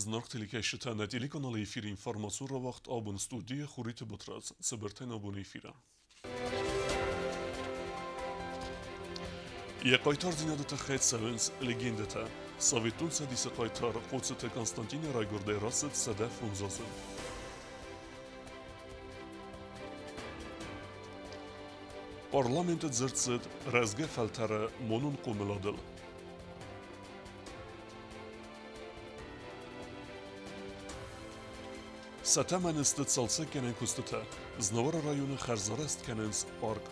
Зынаргъ телекӕсджытӕ, нӕ телеканалы эфиры информацион рауагъд абон студийы Хуриты Батрадз. Цыбыртӕй нӕ абоны эфиры. Йӕ хъайтардзинады тыххӕй цӕуынц легендӕтӕ. Советон Цӕдисы хъайтар Хъоцыты Константины райгуырдӕй рацыд 105 азы. Парламенты дзырд цыд рӕзгӕ фӕлтӕры монон хъомыладыл. Сӕ тӕмӕны сты цалцӕггӕнӕн куыстытӕ. Знауыры районы хӕрзарӕзт кӕнынц парк.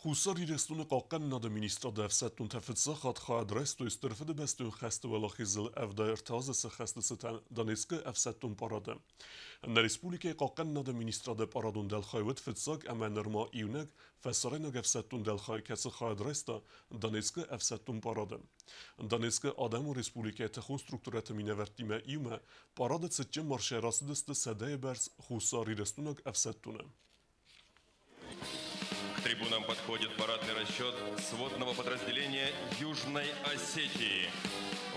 Хуссар Ирыстоны хъахъхъӕнынады министрады ӕфсӕддонтӕ фыццаг хатт хайад райстой Стыр Фыдыбӕстӕйон хӕсты уӕлахизыл 73 азы сӕххӕсты цытӕн Донецкы ӕфсӕддон парады. Нӕ республикӕйы хъахъхъӕнынады министрады парадон дӕлхай уыд фыццаг ӕмӕ нырма иунӕг фӕсарӕйнаг ӕфсӕддон дӕлхай, кӕцы хайад райста Донецкы ӕфсӕддон парады. Донецкы Адӕмон Республикӕйы тыхон структурӕты минӕвӕрттимӕ иумӕ парады цытджын маршӕй рацыдысты сӕдӕйы бӕрц хуссарирыстойнаг ӕфсӕддоны. К трибунам подходит парадный расчет сводного подразделения Южной Осетии.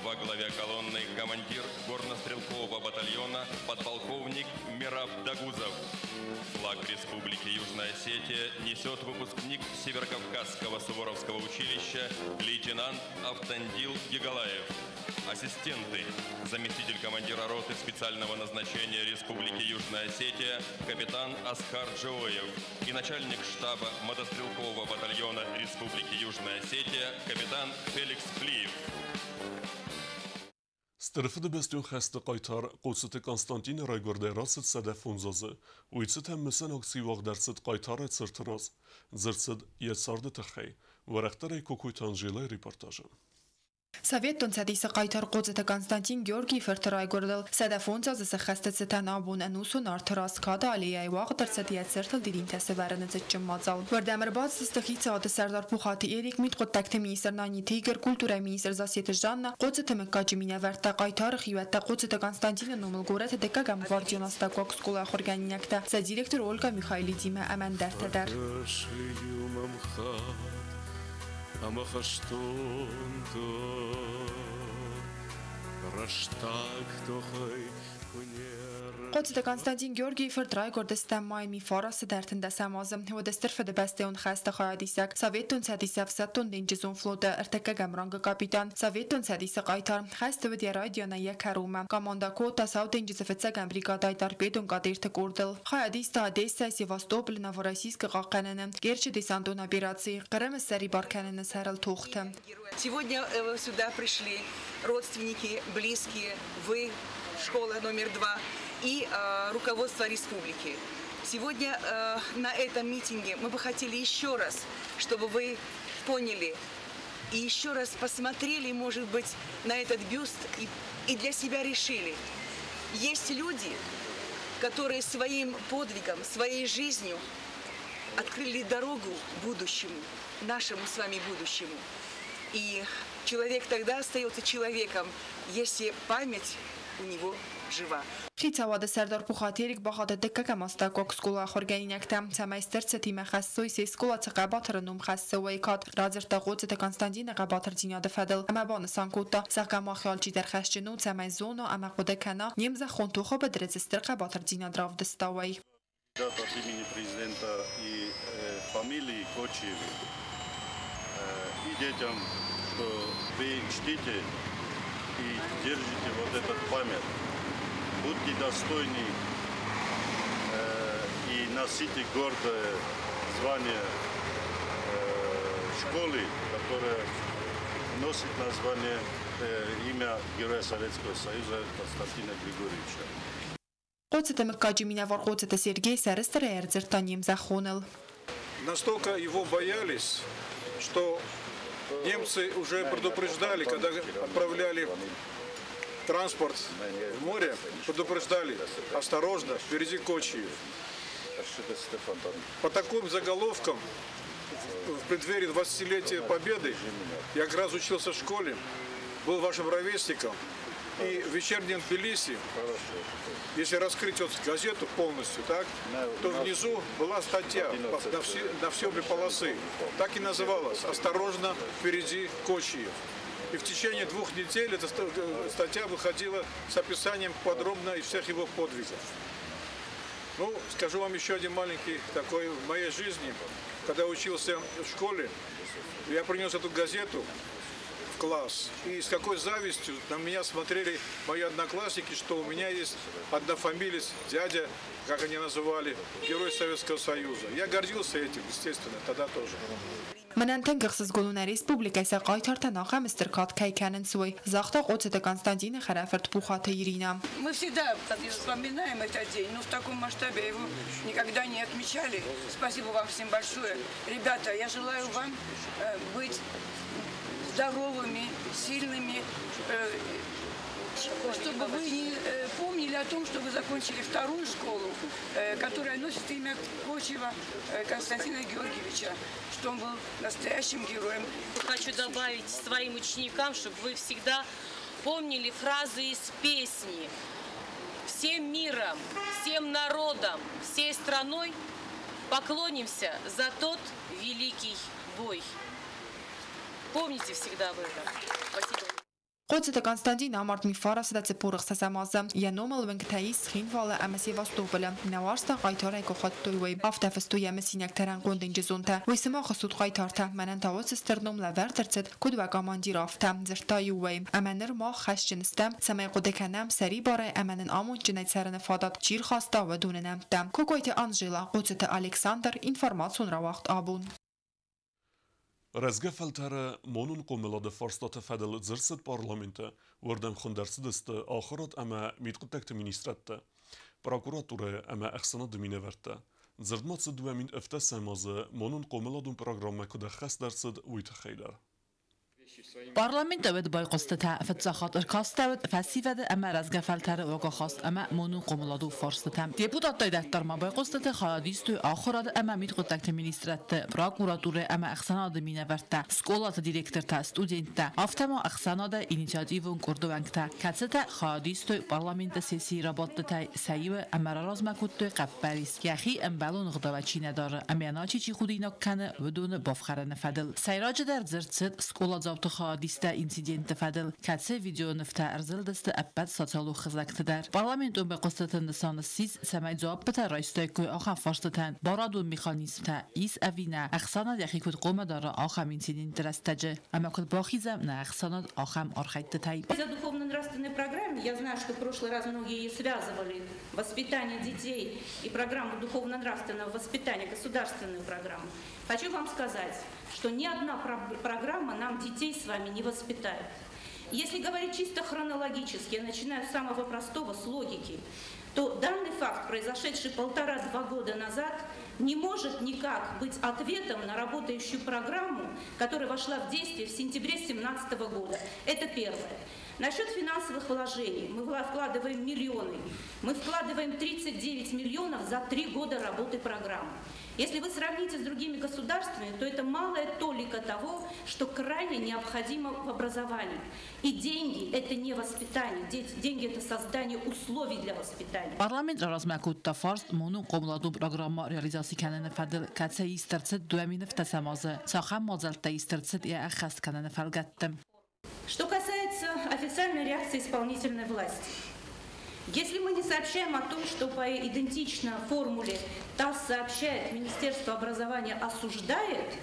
Во главе колонны командир горнострелкового батальона подполковник Мираб Дагузов. Флаг Республики Южная Осетия несет выпускник Северокавказского Суворовского училища лейтенант Автандил Гигалаев. Ассистенты: заместитель командира роты специального назначения Республики Южная Осетия капитан Асхар Джиоев и начальник штаба мотострелкового батальона Республики Южная Осетия капитан Феликс Плиев. Стыр Фыдыбӕстӕйон хӕсты хъайтар Хъоцыты Константины райгуырдӕй рацыд 105 азы. Уый цытӕн мысӕн акци уагъд ӕрцыд хъайтары цырты раз. Дзырд цыд йӕ царды тыххӕй. Уӕрӕхдӕрӕй Кокойты Анжелӕйы репортажы. Советон Цӕдисы хъайтар Хъоцыты Константин Георгийы фырты райгуырдыл 105 азы сӕххӕсты цытӕн абон ӕнусон арты раз Кады аллейӕйы уагъд ӕрцыд йӕ цыртыл дидинтӕ сӕвӕрыны цытджын мадзал. Уырдӕм ӕрбацыдысты хицауады сӕрдар Пухаты Эрик, мидхъуыддӕгты министр Наниты Игорь, культурӕйы министр Зассеты Жанна, Хъоцыты мыггаджы минӕвӕрттӕ, хъайтары хиуӕттӕ, Хъоцыты Константины номыл горӕты дыккӕгӕм гвардион астӕуккаг скъолайы ахуыргӕнинӕгтӕ, сӕ директор Ольга Михайлидимӕ ӕмӕ ӕндӕртӕ дӕр. Ӕмӕ хӕстонтӕ рӕстӕг тохӕй куы не Хъоцыты Константин Георгийы фырт райгуырд стӕм майы Мифарасы 13-ӕм азы. Уыд Стыр Фыдыбӕстӕйон хӕсты хайадисӕг, Советон Цӕдисы ӕфсӕддон денджызон флоты ӕртыккӕгӕм рангы капитан, Советон Цӕдисы хъайтар. Хӕсты уыд йӕ райдианӕй йӕ кӕронмӕ. Командӕ кодта Сау денджызы фыццӕгӕм бригадӕйы торпедон катерты къордыл. Хайад иста Одессӕ, Севастополь, Новороссийскы хъахъхъӕныны, Керчы десантон операцийы, Хъырымы ссӕрибар кӕныны сӕрыл тохты. Сегодня сюда пришли родственники, близкие, вы, школа номер 2 и руководство республики. Сегодня на этом митинге мы бы хотели еще раз, чтобы вы поняли и еще раз посмотрели, может быть, на этот бюст и для себя решили. Есть люди, которые своим подвигом, своей жизнью открыли дорогу будущему, нашему с вами будущему. И человек тогда остается человеком, если память у него жива. Хицауады сӕрдар Пухаты Эрик бахатыд дыккӕгӕм астӕуккаг скъолайы ахуыргӕнинӕгтӕм, цӕмӕй стыр цытимӕ хӕссой се скъола цы хъӕбатыры ном хӕссы, уый кад. Радзырдта Хъоцыты Константины хъӕбатырдзинады фӕдыл ӕмӕ банысан кодта, зӕгъгӕ, мах алчидӕр хӕсджын у, цӕмӕй зона ӕмӕ хъуыды кӕна, не мзӕххон тохы быдыры цы стыр хъӕбатырдзинад равдыста, уый. От имени президента и фамилии Кочиевых и детям, что вы чтите и держите вот этот память. Будьте достойны и носите гордое звание школы, которая носит название имя Героя Советского Союза Константина Григорьевича. Хъоцыты мыггаджы минӕвар Хъоцыты Сергей сӕрыстырӕй ӕрдзырдта не мзӕххоныл. Настолько его боялись, что немцы уже предупреждали, когда отправляли транспорт в море, предупреждали: осторожно, впереди Кочиев. По таким заголовкам в преддверии 20-летия Победы, я как раз учился в школе, был вашим ровесником. И в вечернем Тбилиси, если раскрыть вот газету полностью, так, то внизу была статья на все обе полосы. Так и называлась «Осторожно, впереди Кочиев». И в течение 2 недель эта статья выходила с описанием подробно и всех его подвигов. Ну, скажу вам еще один маленький такой в моей жизни. Когда учился в школе, я принес эту газету в класс. И с какой завистью на меня смотрели мои одноклассники, что у меня есть однофамилец, дядя, как они называли, герой Советского Союза. Я гордился этим, естественно, тогда тоже. Мӕнӕн тынг ӕхсызгон у нӕ республикӕйы сӕ хъайтартӕн ахӕм стыр кад кӕй кӕнынц, уый, загъта Хъоцыты Константины хӕрӕфырт Пухаты Иринӕ. Мы всегда вспоминаем этот день, но в таком масштабе его никогда не отмечали. Спасибо вам всем большое. Ребята, я желаю вам быть здоровыми, сильными, чтобы вы не помнили о том, что вы закончили вторую школу, которая носит имя Кочиева Константина Георгиевича, что он был настоящим героем. Хочу добавить своим ученикам, чтобы вы всегда помнили фразы из песни. Всем миром, всем народом, всей страной поклонимся за тот великий бой. Помните всегда об этом. Спасибо. Хъоцыты Константин амард 1946 азы. Йӕ номыл уынгтӕ ис Цхинвалы ӕмӕ Севастополы. Нӕ уарзта хъайтарӕй куы хуыдтой, уый. Афтӕ фыстой йӕ мысинӕгтӕ рӕнхъон денджызонтӕ. Уый сымах стут хъайтартӕ, мӕнӕн та уыцы стыр ном лӕвӕрд ӕрцыд, куыд уӕ командир, афтӕ, дзырдта-иу уый. Ӕмӕ ныр мах хӕсджын стӕм, цӕмӕй хъуыды кӕнӕм сӕрибарӕй ӕмӕ нын амондджынӕй цӕрыны фадат чи рхаста, уыдоны нӕмттӕ. Кокойты Анжела, Хъоцыты Александр, информацион рауагъд «Абон». Рӕзгӕ фӕлтӕры монон хъомылады фарстаты фӕдыл дзырд цыд парламенты, уырдӕм хуынд ӕрцыдысты ахуырад ӕмӕ мидхъуыддӕгты министрадтӕ, прокуратурӕйы ӕмӕ ӕхсӕнады минӕвӕрттӕ. Дзырд ма цыд 2017 азы монон хъомыладон программӕ куыд ӕххӕст ӕрцыд, уый тыххӕй дӕр. Парламенты уыд байхъуыстытӕ, фыццаг хатт ӕркастӕуыд фӕсивӕды ӕмӕ рӕзгӕ фӕлтӕры уагахаст ӕмӕ монон хъомыладон фарстытӕм. Депутаттӕй дарддӕр ма байхъуыстыты хайад истой ахуырады ӕмӕ мидхъуыддӕгты министрадты, прокуратурӕ ӕмӕ ӕхсӕнады минӕвӕрттӕ, скъолаты директортӕ, студенттӕ, афтӕ ма ӕхсӕнады инициативон къорды уӕнгтӕ, кӕцытӕ хайад истой парламенты сессийы рабадтытӕй сӕ иуы ӕмӕ раразмӕ кодтой хъӕппӕрис, йӕхи ӕмбӕлон ӕгъдауӕй чи нӕ дары ӕмӕ йӕ начи чи худинаг кӕны, уыдоны бафхӕрыны фӕдыл. Сӕйраджыдӕр дзырд цыд скъоладзауты хайадисты инцидентты фӕдыл, кӕцы видеонывтӕ ӕрзылдысты ӕппӕт социалон хызӕгты дӕр. Парламентон байхъуыстыты нысан ссис, цӕмӕй дзуаппытӕ райстаиккой ахӕм фарстытӕн: барадон механизмтӕ ис ӕви нӕ, ӕхсӕнад йӕхи куыд хъуамӕ дара ахӕм инцидентты рӕстӕджы, ӕмӕ куыд бахизӕм нӕ ӕхсӕнад ахӕм архӕйдтытӕй. За духовно-нравственной программе, я знаю, что в прошлый раз многие связывали воспитание детей и программу духовно-нравственного воспитания, государственную программу. Хочу вам сказать, что ни одна программа нам детей с вами не воспитает. Если говорить чисто хронологически, я начинаю с самого простого, с логики, то данный факт, произошедший 1,5-2 года назад, не может никак быть ответом на работающую программу, которая вошла в действие в сентябре 2017 года. Это первое. Насчет финансовых вложений. Мы вкладываем миллионы. Мы вкладываем 39 миллионов за 3 года работы программы. Если вы сравните с другими государствами, то это малая толика того, что крайне необходимо в образовании. И деньги – это не воспитание, деньги – это создание условий для воспитания. Парламент раразмӕ кодта фарст монон хъомыладон программӕ реализаци кӕныны фӕдыл, кӕцы ист ӕрцыд 2017 азы, цахӕм мадзӕлттӕ ист ӕрцыд йӕ ӕххӕст кӕныны фӕлгӕтты. Что касается официальной реакции исполнительной власти. Если мы не сообщаем о том, что по идентично формуле ТАСС сообщает, Министерство образования осуждает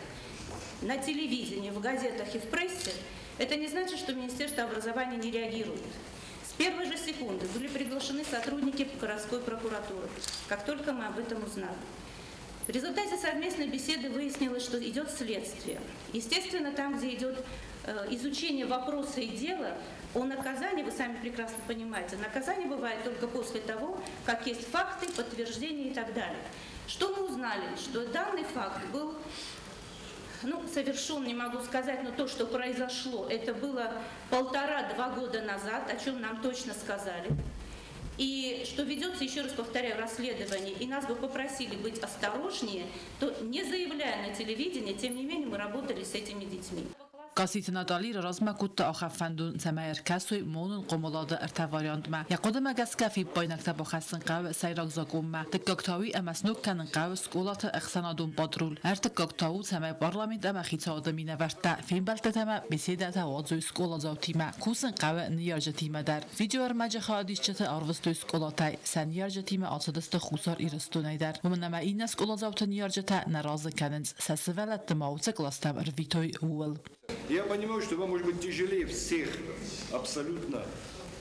на телевидении, в газетах и в прессе, это не значит, что Министерство образования не реагирует. С первой же секунды были приглашены сотрудники городской прокуратуры, как только мы об этом узнали. В результате совместной беседы выяснилось, что идет следствие. Естественно, там, где идет изучение вопроса и дела, о наказании, вы сами прекрасно понимаете, наказание бывает только после того, как есть факты, подтверждения и так далее. Что мы узнали? Что данный факт был, ну, совершен, не могу сказать, но то, что произошло, это было 1,5-2 года назад, о чем нам точно сказали. И что ведется, еще раз повторяю, расследование, и нас бы попросили быть осторожнее, то не заявляя на телевидении, тем не менее мы работали с этими детьми. Каситы Натали размӕ кодта ахӕм фӕндон, цӕмӕй ӕркӕсой монон хъомылады ӕртӕ вариантмӕ. Йӕ хъуыдымӕ гӕсгӕ фиппаинӕгтӕ бахӕссын хъӕуы сӕйраг закъонмӕ. Дыккаг та уый, ӕмӕ сног кӕнын хъӕуы скъолаты ӕхсӕнадон патруль. Ӕртыккаг та у, цӕмӕй парламент ӕмӕ хицауады минӕвӕрттӕ фембӕлдтытӕ ӕмӕ беседӕтӕ уадзой скъоладзаутимӕ. Кусын хъӕуы ныййарджытимӕ дӕр. Видеоӕрмӕджы хайадисджыты арвыстой скъолатӕй. Сӕ ныййарджытимӕ ацыдысты Хуссар Ирыстонӕй дӕр. Уымӕн ӕмӕ иннӕ скъоладзауты ныййарджытӕ нӕ разы кӕнынц, сӕ сывӕллӕтты ма уыцы къластӕм ӕрвитой, ууыл. Я понимаю, что вам может быть тяжелее всех абсолютно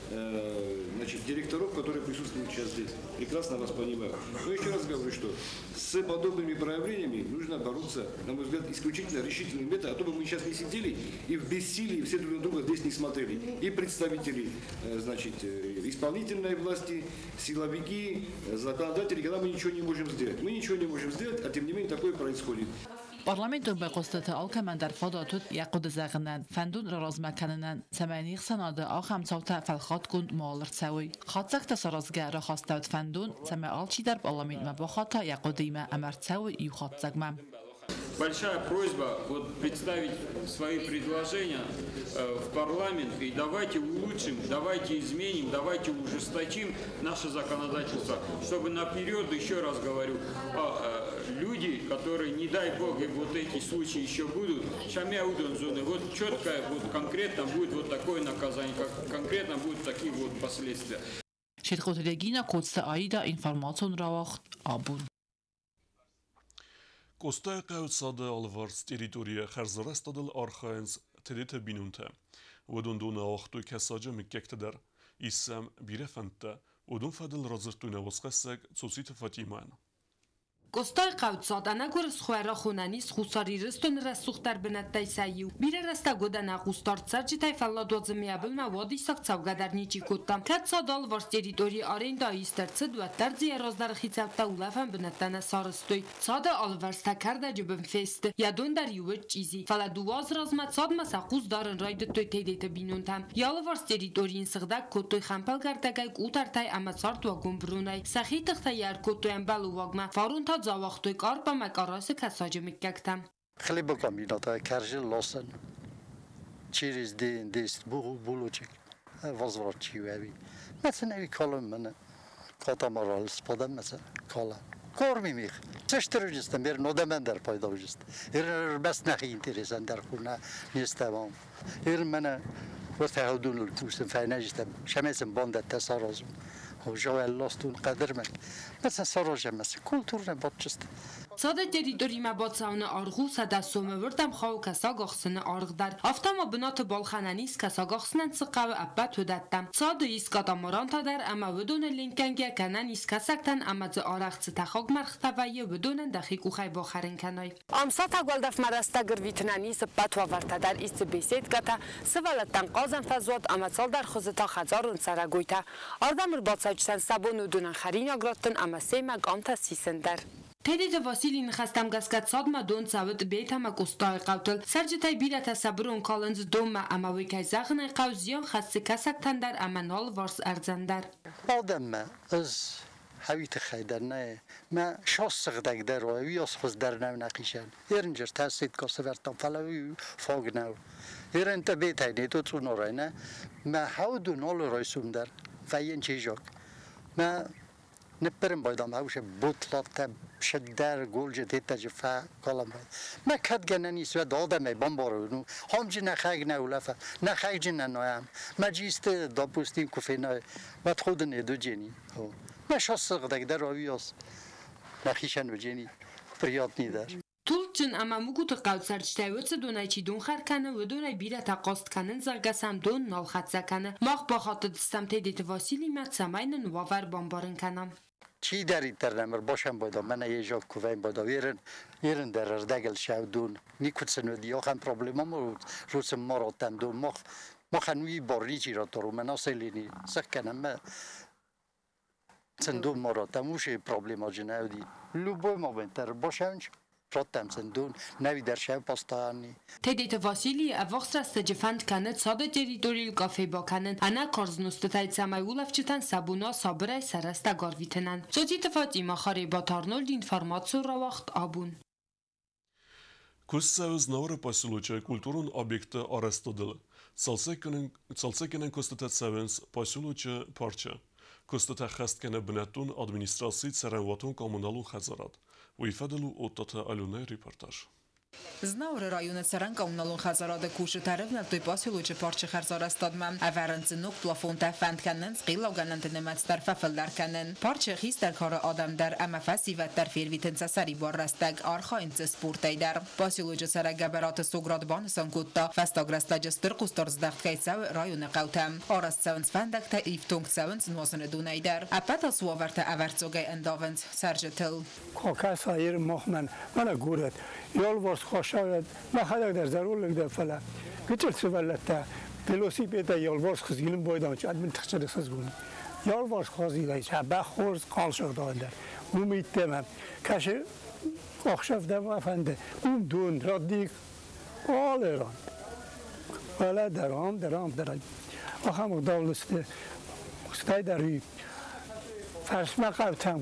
значит, директоров, которые присутствуют сейчас здесь. Прекрасно вас понимаю. Но еще раз говорю, что с подобными проявлениями нужно бороться, на мой взгляд, исключительно решительными методами, а то бы мы сейчас не сидели и в бессилии все друг на друга здесь не смотрели. И представители значит, исполнительной власти, силовики, законодатели, когда мы ничего не можем сделать. Мы ничего не можем сделать, а тем не менее такое происходит. Парламентон байхъуыстыты алкӕмӕн дӕр фадат уыд йӕ хъуыды зӕгъынӕн, фӕндон раразмӕ кӕнынӕн, цӕмӕй не хсӕнады ахӕм цаутӕ фӕлхатгонд мауал ӕрцӕуой. Хатдзӕгтӕ саразгӕ рахастӕуыд фӕндон, цӕмӕй алчидӕр парламентмӕ бахата йӕ хъуыдыимӕ ӕмӕ ӕрцӕуой иу хатдзӕгмӕ. Большая просьба вот представить свои предложения в парламент и давайте улучшим, давайте изменим, давайте ужесточим наше законодательство, чтобы наперед, еще раз говорю, люди, которые, не дай бог, и вот эти случаи еще будут, шамя зоны, вот четко, вот конкретно будет вот такое наказание, как конкретно будут такие вот последствия. Четхъоты Регина, Коцты Аида, информацион рауагъд Абон. Къостайыхъӕуы цады алыварс территорийӕ хӕрзарӕзтадыл архайынц Тедеты бинонтӕ. Уыдон доны ауагътой кӕсаджы мыггӕгтӕ дӕр. Ис сӕм бирӕ фӕндтӕ. Уыдон фӕдыл радзырдтой нӕ уацхӕссӕг Цоциты Фатимӕйӕн. Къостайыхъӕуы цад ӕнӕгуырысхойӕ рахонӕн ис Хуссар Ирыстоны рӕсугъддӕр бынӕттӕй сӕ иу. Бирӕ рӕстӕг уыд ӕнӕхъусдард цӕрджытӕй фӕлладуадзынмӕ йӕ былмӕ уадиссаг цӕугӕ дӕр ничи кодта. Кӕд цады алыварс территори арендӕйы ист ӕрцыд, уӕддӕр дзы йӕ раздӕры хицӕуттӕ улӕфӕн бынӕттӕ нӕ сарӕзтой. Цады алывӕрстӕ кӕрдӕджы бын фесты, йӕ дон дӕр иу уыд чъизи. Фӕлӕ 2 азы размӕ цадмӕ сӕ хъус дарын райдыдтой Тедеты бинонтӕ. Йӕ алыварс территори йын сыгъдӕг кодтой хӕмпӕлгӕрдӕгӕй, къутӕртӕй ӕмӕ цардуагон быронӕй. Сӕхи тыхтӕй йӕ ӕркодтой ӕмбӕлон уагмӕ. Фарон та дзы ауагътой къарп ӕмӕ къарасы кӕсаджы мыггӕгтӕ. Хлебокомбината кержи лосен через день 10 булочек возвращивави. مثلا اوی کالم من катамарал спадам مثلا кала. Кормим их. Цештерujистем, бер нодемен der пайда ujist. Ir bes нахи интересен der хуна нестевам. Ir мене وتهودون الكوسن فايناجتم شمسن بوند تسارازم. وجو лостун قدر مثلا сарожа مثلا культурне батчист. Цады территоримӕ бацӕуыны аргъ у 100 сомы, уырдӕм хауы кӕсаг ахсыны аргъ дӕр. Афтӕ ма бынаты балхӕнӕн ис кӕсаг ахсынӕн цы хъӕуы, ӕппӕт уыдӕттӕ. Цады ис катамарантӕ дӕр ӕмӕ уыдоны ленкгӕнгӕ кӕнӕн ис кӕсӕгтӕн ӕмӕ дзы арӕх цы тӕхаг мӕргътӕ вӕййы, уыдонӕн дӕхи къухӕй бахӕрын кӕнай. Ам сатӕг уӕлдӕфмӕ рӕстӕг ӕрвитынӕн ис ӕппӕт уавӕртӕ дӕр, ис дзы беседкӕтӕ, сывӕллӕттӕн хъазӕн фӕзуат ӕмӕ цалдӕр хуызы та хӕдзарон цӕрӕгойтӕ. Ардӕм ӕрбацӕуджытӕн сӕ бон уыдонӕн хӕринаг раттын ӕмӕ семӕ къамтӕ сисын дӕр. Тедеты Василийы ныхӕстӕм гӕсгӕ цадмӕ дон цӕуы Тъбет ӕмӕ Къостайыхъӕутыл. Цӕрджытӕй бирӕтӕ сӕ бырон калынц донмӕ ӕмӕ уый, кӕй зӕгъын ӕй хъӕуы, зиан хӕссы кӕсӕгтӕн дӕр ӕмӕ нӕ алыварс ӕрдзӕн дӕр. Адӕммӕ ӕз хӕуи тыххӕй дӕр нӕ мӕ шас сыгъдӕг дӕр уа, уыйас хуыздӕр нӕу нӕхицӕн. Ерынджыр тӕссит косывӕрдтам, фӕлӕ уый фаг нӕу. Ерын Тъбетӕй не то Цъунарӕй нӕ, мӕ хӕуду нал райсом дӕр вӕййын чижок. Мӕ ниппырын байдам хӕуше бутлаттӕ шеддӕр голджы теттӕджы фӕ калам бай. Мӕ кӕд гӕнӕн ис уӕд адӕмӕй бамбарой, ну, хамджы нӕ хӕг нӕ улӕфа, нӕ хӕгджы нӕ ноям. Мӕ джисты, допустим, куы фенай, мӕ тходын эдуджени. Мӕ шас сыгъдӕг дӕр уыйас нӕхицӕн уыджени приятный дӕр. Тулдджын ӕмӕ Мугуты хъӕуы цӕрджытӕй уыцы донӕй чи донхӕр кӕны, уыдонӕй бирӕтӕ хъаст кӕнынц, зӕгъгӕ сӕм дон нал хӕццӕ кӕны. Мах бахатыдыстӕм Тедеты Василимӕ, цӕмӕй нын уавӕр бамбарын кӕна. Чидӕриддӕр нӕм ӕрбасӕн байда, мӕнӕ ежаг кувӕн байда, ерын, ерын дӕр ӕрдӕгыл сӕу дон. Никуы сын уыди ахӕм проблема, руцын ма раттӕм дон. Мах, махӕн уый бар ничи радта, мӕ населени сӕхгӕнӕм мӕ сын дон ма раттӕм, уыцы проблема джы нӕ уыди. Любой момент дӕр ӕрбасӕуынч, раттӕм сын дон, нӕуи дӕр сӕу постоянный. Тедеты Василий ӕввахс рӕстӕджы фӕнд кӕны цады территорийыл кафе бакӕнын ӕнӕ карз нозтытӕй, цӕмӕй улӕфджытӕн сӕ бон уа сабырӕй сӕ рӕстӕг арвитынӕн. Цоциты Фатимӕ, Харебаты Арнольд, информацион рауагъд Абон. Куыст цӕуы Знауыры поселочы культурон объекты арӕзтадыл. Цалцӕггӕнӕн куыстытӕ цӕуынц поселочы парчы. Куыстытӕ ӕххӕст кӕны бынӕттон администрацийы цӕрӕнуатон-коммуналон хӕдзарад. Уый фӕдыл у Оттаты Аленӕйы репортаж. Знауыры районы цӕрӕн-коммуналон хӕдзарады кусджытӕ ӕрӕвнӕлдтой поселочы парчы хӕрзарӕзтадмӕ. Ӕвӕрынц дзы ног плафонтӕ, фӕнд кӕнынц хъеллаугӕнӕнты нымӕц дӕр фӕфылдӕр кӕнын. Парчы хистӕр кары адӕм дӕр ӕмӕ фӕсивӕд дӕр фервитынц сӕ сӕрибар рӕстӕг, архайынц дзы спортӕй дӕр. Поселочы цӕрӕг Гӕбӕраты Сограт банысан кодта, фӕстаг рӕстӕджы стыр хъусдард здӕхт кӕй цӕуы районы хъӕутӕм. Арӕзт цӕуынц фӕндӕгтӕ, ифтонг цӕуынц нуазыны донӕй дӕр. Ӕппӕт ацы уавӕртӕ ӕвӕрццагӕй ӕндавынц цӕрджытыл. Кокаса ир мохмӕн, мӕнӕ горӕт, Ялварс хасавӕд, мӕхӕдӕг дӕр зӕролыг дӕн, фӕлӕ гыццыл сывӕллӕттӕ велосипедӕй ялварс хызгилын байдауынц, ӕд мын тыхджын хызгун. Ялварс хазилӕй сӕ бӕх хорз хъалсыгъдӕй дӕр. Уым иттӕмӕ кӕсы ӕхсӕв дӕр ма фӕнды, уым дон раддик алы ран. Фӕлӕ дӕр ам дӕр ам дӕр ахӕм ӕгъдау сты. Стӕй дӕр фӕрсмӕ хъӕутӕм,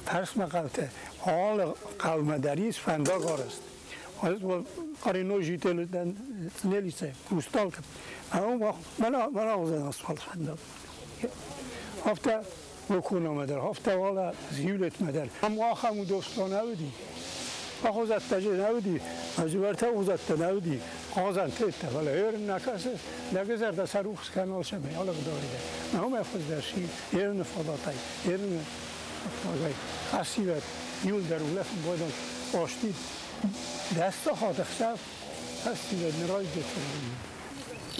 фӕрсмӕ хъӕутӕ алы хъӕумӕ дӕр ис фӕндаг арӕзт. Коренной житель Цнелице, Кусталка. Мӕнӕ уыдзӕн асфальт фӕндаг. Афтӕ Локонамӕ дӕр, афтӕ уалӕ Зиулетмӕ дӕр. Ам ахӕм удобство нӕ уыди. Ахуызӕттӕ нӕ уыди, ӕзуӕртӕ узӕттӕ нӕ уыди, хъазӕнтӕ, фӕлӕ ерын нӕ кӕсы, лӕгы зӕрдӕ сӕ рухс кӕнал сӕмӕй алыгъдӕй. Нӕумӕ хуыздӕр си ерыны фадатӕй, ерыны фагӕй. Фӕсивӕд иуылдӕр улӕфын байдон ости. 10 сахат ӕхсӕв фӕсивӕд нӕ райдыдтой.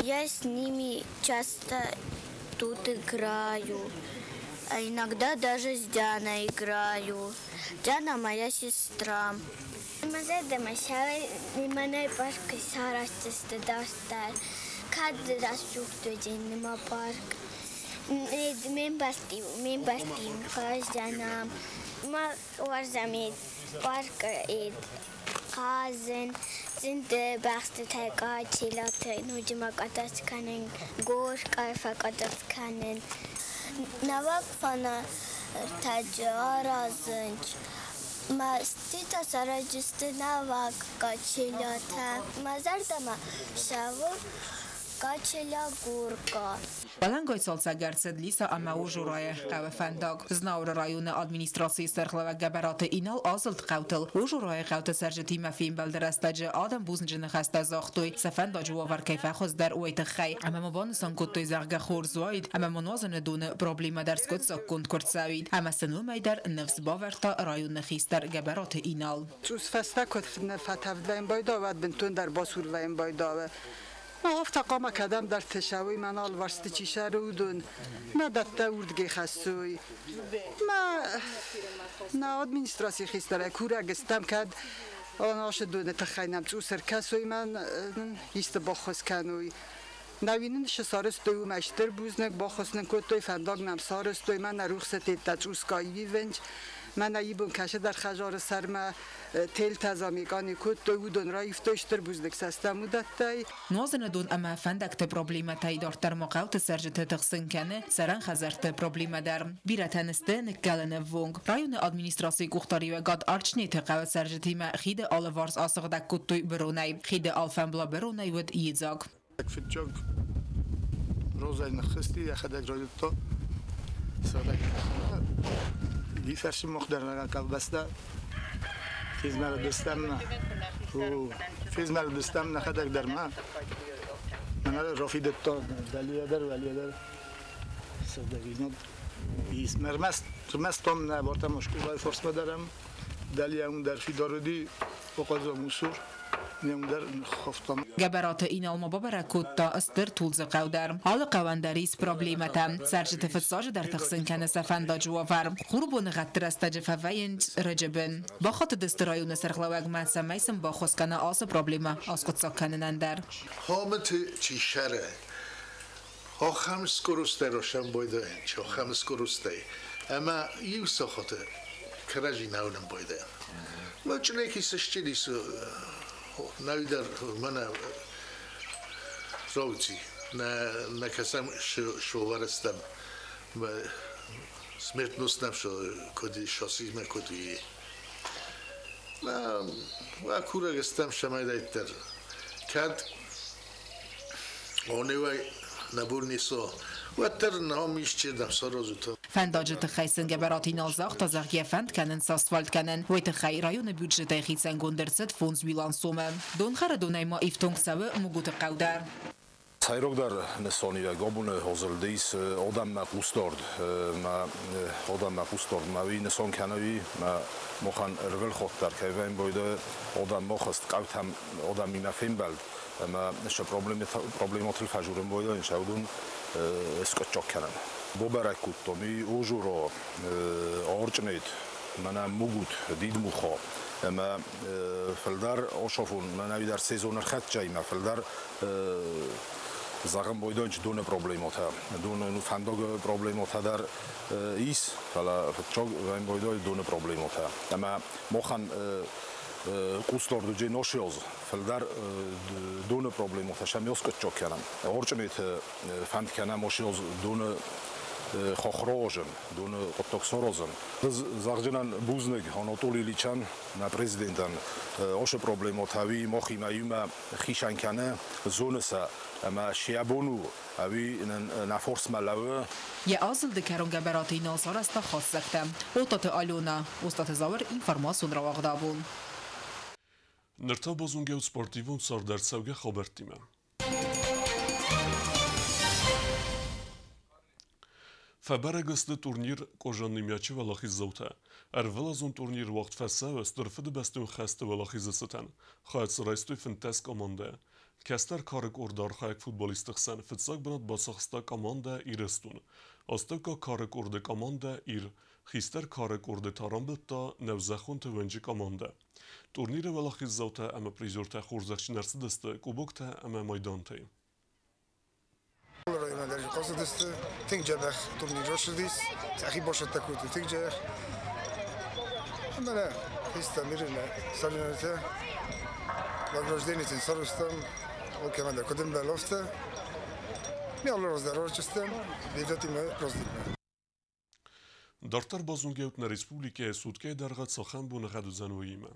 Я с ними часто тут играю. А иногда даже с Дианой играю. Диана моя сестра. Мӕ зӕрдӕмӕ мӕнӕй парк сарӕзтысты дарддӕр. Кӕд рӕсугъд уыди нымӕ парк. Ме мбӕлттим хъаздзӕнӕм. Ма уарзӕм парк хъазын, цъынды бӕхтытӕ, къачелатӕ, ноджы ма къӕдзӕс кӕнын, горкъа фӕкъӕдзӕс кӕнын. Нӕуӕг фонартӕджы аразынц. Маститӕ сараздзысты нӕуӕг качелятӕ. Мӕ зӕрдӕмӕ цӕуы качеля горка. Уӕлӕнгай цалцӕг ӕрцыд Лиса ӕмӕ Ожорайы хъӕуы фӕндаг. Знауыры районы администрацийы сӕргълӕууӕг Гӕбӕраты Инал азылд хъӕутыл. Ожорайы хъӕуты цӕрджытимӕ фембӕлды рӕстӕджы адӕм бузныджы ныхӕстӕ загътой, сӕ фӕндаджы уавӕр кӕй фӕхуыздӕр, уый тыххӕй. Ӕмӕ ма банысан кодтой, зӕгъгӕ, хорз уаид, ӕмӕ ма нуазыны доны проблемӕ дӕр скъуыддзаггонд куы рцӕуид. Ӕмӕ сын уымӕй дӕр ныфс бавӕрдта районы хистӕр Гӕбӕраты Инал. Цъус фӕстӕ куыд фӕтӕвд вӕййын байдауы, уӕд бынтондӕр басур вӕййын байдауы. Афтӕ хъуамӕ кӕдӕмдӕр фесӕуой, мӕн алыварсты чи сӕры, уыдон. Нӕ дӕттӕ уырдыгӕй хӕссой. Мӕ нӕ администрацийы хистӕрӕй курӕг стӕм, кӕд ацы доны тыххӕй нӕм цъус ӕркӕсой, мӕн исты баххуыс кӕной. Нӕуи нын цы сарӕзтой, уымӕй стыр бузныг, баххуыс нын кодтой, фӕндаг нӕм сарӕзтой, мӕнӕ рухсы тедтӕ цъусгай ивынц. Мӕнӕ ибон кӕцыдӕр хӕдзары сӕрмӕ телтӕ замикъани кодтой, уыдон раивтой стыр бузныг сӕ стӕм уыдӕттӕй. Нуазыны дон ӕмӕ фӕндӕгты проблемӕтӕй дарддӕр ма хъӕуты цӕрджыты тыхсын кӕны цӕрӕн хӕдзӕртты проблемӕ дӕр. Бирӕтӕн сты ныккӕлыны ввонг. Районы администрацийы къухдариуӕгад Арчнеты хъӕуы цӕрджытимӕ хиды алыварс асыгъдӕг кодтой быронӕй. Хиды алфӕмбла быронӕй уыд йедзаг. Фыццаг розӕй ныххызти, йӕхӕдӕг райдыдта сыгъдӕг Дифӕрсы мох дӕр колбаста фезмӕлыдыстӕм фезмӕлыдыстӕм нӕхӕдӕг дӕр ма. Мӕнӕ рафидыдта дӕлийӕ дӕр, уӕлийӕ дӕр сыгъдӕгдзинад. Ӕрмӕст ӕрмӕст ам нӕ бартам скъолайы фарсмӕ дӕр ам дӕлийӕ уым дӕр фидар уыди, Охъаза мусор Гӕбӕраты Инал ма бабӕрӕг кодта Стыр Тулдзы хъӕу дӕр. Алы хъӕуӕн дӕр ис проблемӕтӕ. Цӕрджыты фыццаджыдӕр тыхсын кӕны сӕ фӕндаджы уавӕр. Хурбоны гъӕдты рӕстӕджы фӕвӕййынц рыджы бын. Бахатыдысты районы сӕргълӕууӕгмӕ, цӕмӕй сын баххуыс кӕна ацы проблемӕ аскъуыддзаг кӕнынӕн дӕр. Хомыты чи сӕры, ахӕм скоростӕй росӕн байдайын, ахӕм скоростӕй. Ӕмӕ иу сахаты кӕрӕдзи нӕ уынын байдайын. Мачълеки сыстидис нӕдӕр мӕнӕ рауци, нӕ кӕсӕм шоварыстӕм смертностнӕм куыд шоссимӕ куыд. На курӕг стӕм сӕмӕйдӕйддӕр. Кӕд онеуӕй нӕ бон ницы у, уӕддӕр нӕм исчердӕм саразут. Фӕндаджы тыххӕй сын Гӕбӕраты Инал загъта, зӕгъгӕ, фӕнд кӕнынц асфальт кӕнын. Уый тыххӕй районы бюджетӕй хицӕнгонд ӕрцыд 5 милуан сомы. Донхӕры донӕй ма ифтонг цӕуы Мугуты хъӕу дӕр. Сӕйрагдӕр нысаниуӕг абоны азылды ис адӕммӕ хъусдард, адӕммӕ хъусдард ма уый нысан кӕны уый, мӕ махӕн ӕрвылхатт дӕр кӕй вӕййын байдайы адӕммӕ хызт хъӕутӕм адӕмимӕ фембӕлд ӕмӕ сӕ проблемӕтыл фӕзурын байдайын, сӕ уыдон скъуыддзаг кӕнын. Бабӕрӕг кодтам уый Ожуро, Арчънет, мӕнӕ Мугут, Дидмуха ӕмӕ фылдӕр ошофон, мӕнӕ уый дӕр сезон ӕрхӕццӕимӕ фылдӕр зӕгъын байдайынц доны проблемӕтӕ. Доны фӕндагы проблемӕтӕ дӕр ис, фӕлӕ фыццаг вӕййын байдайы доны проблемӕтӕ. Ӕмӕ махӕн хъусдарды носиоз фылдӕр доны проблемӕтӕ сӕм скъуыддзаг кӕнӕм. Арчънеты фӕнд кӕнӕм ошиоз доны хохрозын, доны хъуыддаг саразын. Зӕгъджынӕн бузныг Анатолий Ильичӕн, нӕ президентӕн, оши проблемӕтӕ уый махимӕ иумӕ хицӕн кӕны, зоны сӕ ӕмӕ сӕ бон у, ӕви нӕ форсмӕ лӕууы. Йӕ азылды кӕрон Гӕбӕраты Инал сарӕзта хатдзӕгтӕ. Отаты Алена, Остъаты Зауыр, информацион рауагъд абон. Ныр та базонгӕут спортивон цардӕрцӕугӕ хабӕрттимӕ. Фӕбӕрӕг сты турнир Кожанный мячы уӕлахиздзаутӕ. Ӕрвылазон турнир уагъд фӕцӕуы Стыр Фыдыбӕстон хӕсты уӕлахизы цытӕн. Хайад дзы райстой 15 командӕйы. Кӕстӕр кары къорды архайӕг футболистты хсӕн фыццаг бынат бацахста командӕ Ирыстон. Астӕуккаг кары къорды командӕ Ир. Хистӕр кары къорды та рамбылдта Нӕузӕххонты уӕнджы командӕ. Турниры уӕлахиздзаутӕ ӕмӕ призертӕ хорзӕхджын ӕрцыдысты кубоктӕ ӕмӕ майдантӕй. Районы дӕр хъазыдысты, тынг дзӕбӕх турнир рацыдис, сӕхи бацӕттӕ кодтой тынг дзӕбӕх. Ӕмӕ нӕ хистӕр Иринӕ Салинатӕ награждение сын сарӕзтам, алкӕмӕн дӕр куыд ӕмбӕлы, афтӕ. Ми алы раз дӕр арӕзтыстӕм, бирӕтимӕ раздӕрмӕ. Дарддӕр базонгӕут нӕ республикӕйы суткӕйы дӕргъы цахӕм боныгъӕд уыдзӕн, уыимӕ.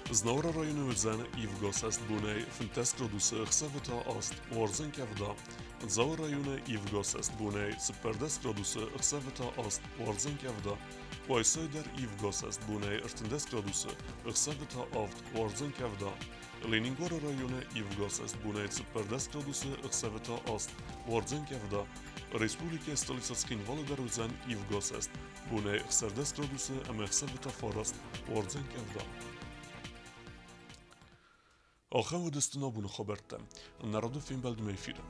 Знауыры районы уыдзӕн ивгӕ бонӕй 15 градусы, ӕхсӕвы та 8, уардзӕн къӕвда. Дзауы районы ивгӕ бонӕй 14 градусы, ӕхсӕвы та 8, уардзӕн къӕвда. Къуайсайы дӕр ивгӕ бонӕй 13 градусы, ӕхсӕвы та 8, уардзӕн къӕвда. Ленингоры районы ивгӕ бонӕй 14 градусы, ӕхсӕвы та 8, уардзӕн къӕвда. Республикӕйы столицӕ Цхинвалы дӕр уыдзӕн ивгӕ бонӕй 16 градусы ӕмӕ ӕхсӕвы та 9, уардзӕн къӕвда. Ахӕм уыдысты нӕ абоны хабӕрттӕ. Нӕ рады фембӕлдмӕ эфиры.